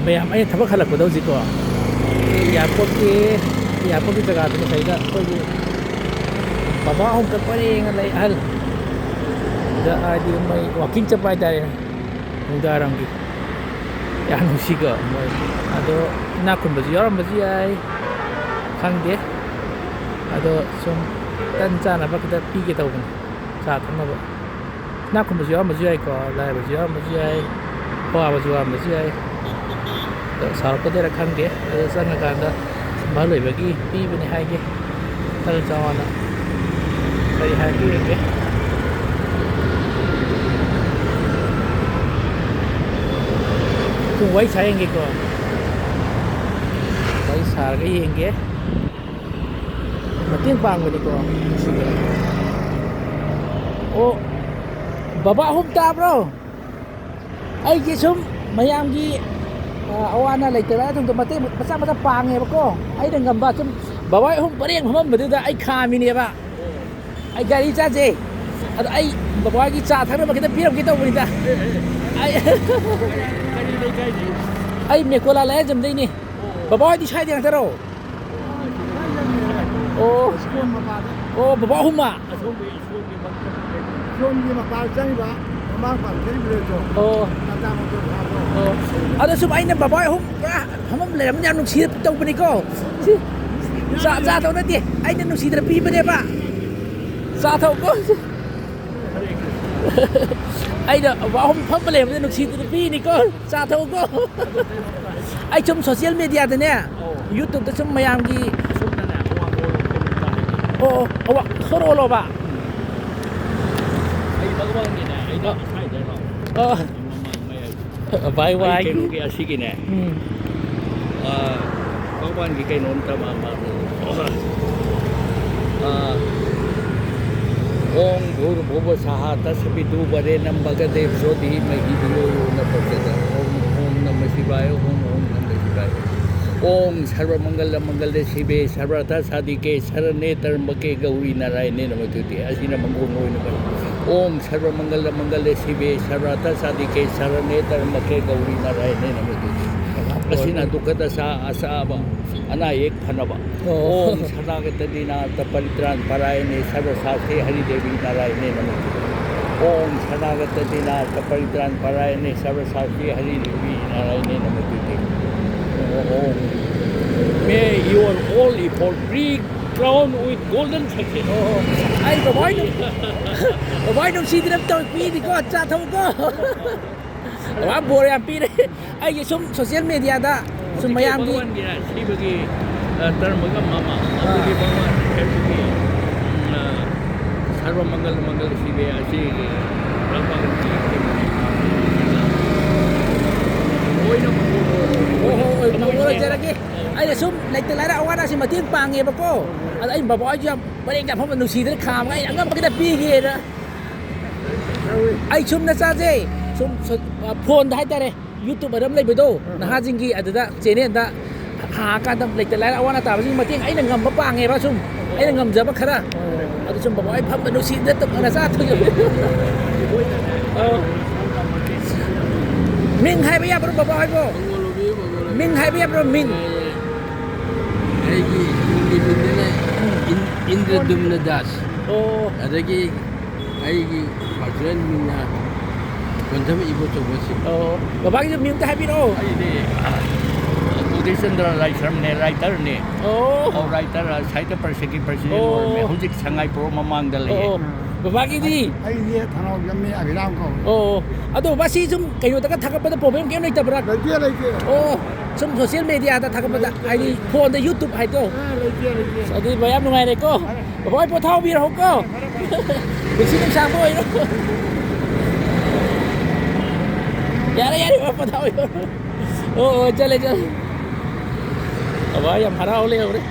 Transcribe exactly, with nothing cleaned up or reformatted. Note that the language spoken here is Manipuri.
ꯃꯌꯥꯝ, ꯑꯩꯅ ꯊꯕꯛ ꯍꯜꯂꯛꯄꯗ ꯍꯧꯖꯤꯛꯀꯣ, ꯑꯦꯌꯥꯔꯄꯣꯔꯠꯀꯤ, ꯑꯦꯌꯥꯔꯄꯣꯔꯠꯀꯤ ꯖꯒꯥꯗ ꯉꯁꯥꯏꯗ ꯑꯩꯈꯣꯏꯒꯤ ꯕꯕꯥ ꯑꯍꯨꯝꯈꯛ ꯄꯔꯦꯡꯅ ꯂꯩ, ꯑꯍꯜ꯫ ꯁꯤꯗ ꯍꯥꯏꯗꯤ ꯃꯣꯏ ꯋꯥꯛꯀꯤꯡ ꯆꯠꯄ ꯍꯥꯏꯇꯥꯔꯦꯅꯦ, ꯅꯨꯡꯗꯥꯡꯋꯥꯏꯔꯝꯒꯤ꯫ ꯌꯥꯝ ꯅꯨꯡꯁꯤꯀꯣ ꯃꯣꯏ꯫ ꯑꯗꯣ ꯏꯅꯥꯛ ꯈꯨꯟꯕꯁꯨ ꯌꯥꯎꯔꯝꯕꯁꯨ ꯌꯥꯏ, ꯈꯪꯗꯦ꯫ ꯑꯗꯣ ꯁꯨꯝ ꯇꯟ ꯆꯥꯅꯕ ꯈꯤꯇ ꯄꯤꯒꯦ ꯇꯧꯕꯅꯤ, ꯆꯥ ꯊꯛꯅꯕ꯫ ꯏꯅꯥꯛ ꯈꯨꯟꯕꯁꯨ ꯌꯥꯎꯔꯝꯕꯁꯨ ꯌꯥꯏꯀꯣ, ꯂꯥꯏꯔꯕꯁꯨ ꯌꯥꯎꯔꯝꯕꯁꯨ ꯌꯥꯏ, ꯑꯋꯥꯕꯁꯨ ꯌꯥꯎꯔꯝꯕꯁꯨ ꯌꯥꯏ꯫ ꯑꯗꯣ ꯁꯥꯎꯔꯛꯀꯗꯣꯏꯔꯥ ꯈꯪꯗꯦ꯫ ꯑꯗꯣ ꯆꯪꯉꯀꯥꯟꯗ ꯁꯨꯝ ꯑꯍꯜ ꯑꯣꯏꯕꯒꯤ ꯄꯤꯕꯅꯦ ꯍꯥꯏꯒꯦ꯫ ꯇꯟ ꯆꯥꯎꯑꯣꯅ꯫ ꯀꯔꯤ ꯍꯥꯏꯔꯛꯀꯦ ꯌꯦꯡꯒꯦ꯫ ꯁꯨꯝ ꯋꯥꯔꯤ ꯁꯥ ꯌꯦꯡꯒꯦꯀꯣ꯫ ꯋꯥꯔꯤ ꯁꯥꯔꯒ ꯌꯦꯡꯒꯦ꯫ ꯃꯇꯦꯡ ꯄꯥꯡꯕꯅꯤꯀꯣ ꯁꯤꯗ꯫ ꯑꯣ, ꯕꯕꯥ ꯑꯍꯨꯝ ꯇꯥꯕ꯭ꯔꯣ? ꯑꯩꯒꯤ ꯁꯨꯝ ꯃꯌꯥꯝꯒꯤ, ꯑ, ꯑꯋꯥ ꯑꯅꯥ ꯂꯩꯇꯕ ꯑꯗꯨꯝꯗ ꯃꯇꯦꯡ ꯃꯆꯥ ꯃꯆꯥ ꯄꯥꯡꯉꯦꯕꯀꯣ꯫ ꯑꯩꯅ ꯉꯝꯕ ꯁꯨꯝ ꯕꯕꯥ ꯑꯍꯨꯝ ꯄꯔꯦꯡ ꯐꯝꯃꯝꯕꯗꯨꯗ ꯑꯩ ꯈꯥꯝꯃꯤꯅꯦꯕ꯫ ꯑꯩ ꯒꯥꯔꯤ ꯆꯥꯖꯦ꯫ ꯑꯗꯣ ꯑꯩ ꯕꯕꯥꯒꯤ ꯆꯥ ꯊꯛꯅꯕ ꯈꯤꯇ ꯄꯤꯔꯝꯒꯦ ꯇꯧꯕꯅꯤꯗ꯫ ꯑꯩ, ꯀꯔꯤ ꯂꯩꯀꯥꯏꯗꯩ? ꯑꯩ ꯃꯦꯀꯣꯂꯥ ꯂꯥꯏꯌꯥꯟꯖꯝꯗꯩꯅꯤ꯫ ꯕꯕꯥ ꯍꯣꯏꯗꯤ ꯁ꯭ꯋꯥꯏꯗꯩ ꯉꯥꯛꯇꯔꯣ? ꯑꯣ꯫ ꯁ꯭ꯀꯨꯜ ꯃꯄꯥꯗ꯫ ꯑꯣ, ꯕꯕꯥ ꯑꯍꯨꯝꯃ? ꯑꯁꯣꯝꯒꯤ ꯁ꯭ꯀꯨꯜꯒꯤ ꯃ-, ꯁ꯭ꯀꯨꯜꯒꯤ ꯃꯄꯥꯗ ꯆꯪꯉꯤꯕ ꯃꯃꯥ ꯃꯄꯥ ꯒꯥꯔꯤ ꯕ꯭ꯔꯦꯛꯇꯣ꯫ ꯑꯣ꯫ ꯇꯥꯇꯥ ꯃꯣꯇꯣꯔ ꯊꯥꯕꯗꯣ꯫ ꯑꯣ꯫ ꯑꯗꯣ ꯁꯨꯝ ꯑꯩꯅ ꯕꯕꯥ ꯍꯣꯏ ꯑꯍꯨꯝ ꯄꯨꯔꯥ ꯐꯝꯐꯝ ꯂꯩꯔꯝꯃꯅꯤ, ꯌꯥꯝ ꯅꯨꯡꯁꯤꯅ ꯇꯧꯕꯅꯤꯀꯣ꯫ ꯁꯤ ꯆꯥ, ꯆꯥ ꯊꯛ ꯅꯠꯇꯦ, ꯑꯩꯅ ꯅꯨꯡꯁꯤꯗꯅ ꯄꯤꯕꯅꯦꯕ꯫ ꯆꯥ ꯊꯛꯎꯀꯣ꯫ ꯑꯩꯅ ꯕꯕꯥ ꯑꯍꯨꯝ ꯐꯝꯕ ꯂꯩꯔꯝꯕꯗ ꯅꯨꯡꯁꯤꯗꯅ ꯄꯤꯅꯤꯀꯣ꯫ ꯆꯥ ꯊꯛꯎꯀꯣ꯫ ꯑꯩ ꯁꯨꯝ ꯁꯣꯁꯤꯌꯦꯜ ꯃꯦꯗꯤꯌꯥꯗꯅꯦ, ꯑꯧ꯫ ꯌꯨꯇ꯭ꯌꯨꯕꯇ ꯁꯨꯝ ꯃꯌꯥꯝꯒꯤ ꯑꯁꯣꯝꯗꯅꯦ, ꯑꯋꯥꯡ ꯍꯣꯜ ꯂꯣꯝꯗ ꯇꯥꯔꯦ꯫ ꯑꯣ, ꯑꯣ, ꯑꯋꯥ-, ꯁꯣꯔꯣꯛꯂꯣꯕ? ꯎꯝ꯫ ꯑꯩ ꯃꯛꯋꯥꯡꯒꯤꯅꯦ, ꯑꯩꯅ ꯑ꯫ ꯉꯁꯥꯏꯗꯩꯅꯣ꯫ ꯑ꯫ ꯃꯃꯥꯡ ꯃꯌꯥꯏꯗ꯫ ꯚꯥꯏ ꯑꯩ ꯋꯥꯏ꯫ ꯀꯩꯅꯣꯒꯤ ꯑꯁꯤꯒꯤꯅꯦ꯫ ꯎꯝ꯫ ꯑ, ꯃꯛꯋꯥꯡꯒꯤ ꯀꯩꯅꯣꯝꯇ ꯃꯥ, ꯃꯥ, ꯑ, ॐ भूर्भुवः स्वः तत्सवितुर्वरेण्यं भर्गो देवस्य धीमहि धियो यो न प्रचोदयात्। ॐ, ॐ नमः शिवाय, ॐ, ॐ नमः शिवाय। ॐ सर्वमंगल मंगल्ये शिवे सर्वार्थ साधिके शरण्ये त्र्यंबके गौरी नारायणे नमोस्तुते꯫ ꯑꯁꯤꯅ ꯃꯪꯒꯣꯜ ꯑꯣꯏꯅ ꯄꯥꯏ꯫ ॐ सर्वमंगल मंगल्ये शिवे सर्वार्थ साधिके शरण्ये त्र्यंबके गौरी नारायणे नमोस्तुते। ꯑꯁꯤꯅ ꯗꯨꯛꯈꯗ ꯁꯥ ꯑꯁꯥꯕ ꯑꯅꯥ ꯑꯌꯦꯛ ꯐꯅꯕ꯫ ꯑꯣ꯫ ꯁꯅꯥꯒꯇ ꯗꯤꯅꯥꯊ ꯄꯔꯤꯇ꯭ꯔꯥꯟ ꯄꯔꯥꯌꯅꯦ ꯁꯔꯕ ꯁꯥꯁ꯭ꯇꯦ ꯍꯔꯤ ꯗꯦꯕꯤ ꯅꯥꯔꯥꯌꯅꯦ ꯅꯃꯣ꯫ ꯁꯅꯥꯒꯇ ꯗꯤꯅꯥꯊ ꯄꯔꯤꯇ꯭ꯔꯥꯟ ꯄꯔꯥꯌꯅꯦ ꯁꯔꯕ ꯁꯥꯁ꯭ꯇꯦ Harry Devi ꯅꯥꯔꯥꯌꯅꯦ ꯅꯃꯣ꯫ May your all effort be crowned with golden success. ꯑꯣ, ꯑꯩ ꯕꯕꯥ ꯍꯣꯏ ꯅꯨꯡ-, ꯕꯕꯥ ꯍꯣꯏ ꯅꯨꯡꯁꯤꯗꯅ ꯇꯧ ꯄꯤꯅꯤꯀꯣ, ꯆꯥ ꯊꯛꯎꯀꯣ꯫ ꯕꯕꯥ ꯕꯣꯔ ꯌꯥꯝ ꯄꯤꯔꯦ꯫ ꯑꯩꯒꯤ ꯁꯨꯝ social media ꯗ ꯁꯨꯝ ꯍꯧꯖꯤꯛꯀꯤ ꯃꯌꯥꯝꯒꯤ ꯚꯒꯋꯥꯟꯒꯤ ꯁꯤꯕꯒꯤ, ꯑ, ꯇꯔꯃꯒ ꯃꯃ, ꯑꯗꯨꯒꯤ ꯚꯒꯋꯥꯟ ꯍꯥꯏꯕꯒꯤ, ꯎꯝ, ꯑ, ꯁꯔꯕ ꯃꯪꯒꯜ ꯃꯪꯒꯜ ꯁꯤꯕꯦ ꯑꯁꯤꯒꯤ ꯂꯣꯏꯅꯃꯛ ꯍꯣꯏ, ꯍꯣꯏ, ꯍꯣꯏ, ꯃꯪꯒꯣꯜ ꯑꯣꯏꯖꯔꯒꯦ꯫ ꯑꯩꯅ ꯁꯨꯝ ꯂꯩꯇ ꯂꯥꯏꯔ ꯑꯋꯥ ꯑꯅꯥꯁꯤ ꯃꯇꯦꯡ ꯄꯥꯡꯉꯦꯕꯀꯣ꯫ ꯑꯗ ꯑꯩ ꯕꯕꯥ ꯍꯣꯏꯁꯨ ꯌꯥꯝ ꯄꯔꯦꯡ ꯌꯥꯝ ꯐꯝꯕ ꯅꯨꯡꯁꯤꯗꯅ ꯈꯥꯝꯃꯒ ꯑꯩ ꯑꯉꯝꯕ ꯈꯤꯇ ꯄꯤꯒꯦꯅ꯫ ꯑꯩ ꯁꯨꯝ ꯅꯆꯥꯁꯦ ꯁꯨꯝ ꯁꯣ-, ꯑ, phone ꯗ ꯍꯥꯏꯇꯥꯔꯦ, YouTube ꯑꯗꯨꯝ ꯂꯩꯕꯗꯣ, ꯑ, ꯑ꯫ ꯅꯍꯥꯁꯤꯡꯒꯤ ꯑꯗꯨꯗ channel ꯗ ꯍꯥꯡꯉꯀꯥꯟꯗ ꯂꯩꯇ ꯂꯥꯏꯔ ꯑꯋꯥ ꯑꯅꯥ ꯇꯥꯕꯁꯤꯡꯒꯤ ꯃꯇꯦꯡ ꯑꯩꯅ ꯉꯝꯕ ꯄꯥꯡꯉꯦꯕ ꯁꯨꯝ꯫ ꯑꯩꯅ ꯉꯝꯖꯕ ꯈꯔ꯫ ꯑꯣ꯫ ꯑꯗꯨ ꯁꯨꯝ ꯕꯕꯥ ꯍꯣꯏ ꯐꯝꯕ ꯅꯨꯡꯁꯤꯗꯅ ꯇꯞꯅ ꯅꯆꯥ ꯊꯣꯏꯖꯕ꯫ ꯑꯣ꯫ ꯃꯤꯡ ꯍꯥꯏꯕ ꯌꯥꯕ꯭ꯔꯣ ꯕꯕꯥ ꯍꯣꯏꯕꯣ? ꯃꯤꯡ ꯍꯥꯏꯕ ꯌꯥꯕ꯭ꯔꯣ? ꯃꯤꯡ? ꯑꯩꯒꯤ ꯁ꯭ꯀꯨꯜꯒꯤ ꯃꯤꯡꯗꯅ ꯏꯟ-, ꯏꯟꯗ꯭ꯔꯗꯨꯝꯅ ꯗꯥꯁ꯫ ꯑꯣ꯫ ꯑꯗꯒꯤ ꯑꯩꯒꯤ personal ꯃꯤꯡꯅ ꯀꯣꯟꯊꯝ ꯏꯕꯣꯆꯧꯕ ꯁꯤꯡ꯫ ꯑꯣ, ꯕꯕꯥꯒꯤꯁꯨ ꯃꯤꯡ ꯑꯝꯇ ꯍꯥꯏꯕꯤꯔꯛꯑꯣ꯫ ꯑꯩꯗꯤ, ꯑ, ꯎꯗꯦꯁꯆꯟꯗ꯭ꯔ ꯂꯥꯏꯁ꯭ꯔꯝꯅꯦ, writer ꯅꯦ꯫ ꯑꯣ꯫ ꯑꯣ, writer, ꯑ, ꯁꯥꯍꯤꯇ꯭ꯌ ꯄꯔꯤꯁꯠꯀꯤ president ꯑꯣ꯫ ꯑꯣꯏꯔꯝꯃꯦ꯫ ꯍꯧꯖꯤꯛ ꯁꯉꯥꯏꯄ꯭ꯔꯧ ꯃꯃꯥꯡꯗ ꯂꯩꯌꯦ꯫ ꯑꯣ, ꯕꯕꯥꯒꯤꯗꯤ? ꯑꯩꯗꯤ ꯊꯧꯅꯥꯎ ꯖꯝꯃꯤ ꯑꯚꯤꯔꯥꯝ ꯀꯧꯏ꯫ ꯑꯣ, ꯑꯗꯣ ꯕꯕꯥ ꯁꯤ ꯁꯨꯝ ꯀꯩꯅꯣꯗꯒ ꯊꯥꯒꯠꯄꯗ problem ꯀꯩꯝ ꯂꯩꯇꯕ꯭ꯔꯥ? ꯂꯩꯇꯦ, ꯂꯩꯇꯦ꯫ ꯑꯣ, ꯁꯨꯝ social media ꯗ ꯊꯥꯒꯠꯄꯗ, ꯂꯩꯇꯦ, ꯍꯥꯏꯗꯤ ꯂꯩꯇꯦ꯫ Phone ꯗ YouTube ꯍꯥꯏꯗꯣ? ꯑ, ꯂꯩꯇꯦ, ꯂꯩꯇꯦ꯫ ꯑꯁ, ꯑꯗꯨꯗꯤ ꯕꯕꯥ ꯌꯥꯝ ꯅꯨꯡꯉꯥꯏꯔꯦꯀꯣ꯫ ꯐꯔꯦ꯫ ꯕꯕꯥ ꯍꯣꯏ ꯄꯣꯊꯥꯍꯧꯕꯤꯔꯣꯀꯣ꯫ ꯄꯨꯟꯁꯤ ꯅꯨꯡꯁꯥꯡꯕ ꯑꯣꯏꯔꯣ꯫ ꯌꯥꯔꯦ, ꯌꯥꯔꯦ, ꯕꯕꯥ ꯄꯣꯊꯥꯍꯧꯕꯤꯔꯣ꯫ ꯑꯣ, ꯑꯣ, ꯆꯠꯂꯦ, ꯆꯠꯂꯦ꯫ ꯕꯕꯥ ꯌꯥꯝ ꯍꯔꯥꯎ ꯂꯩꯍꯧꯔꯦ꯫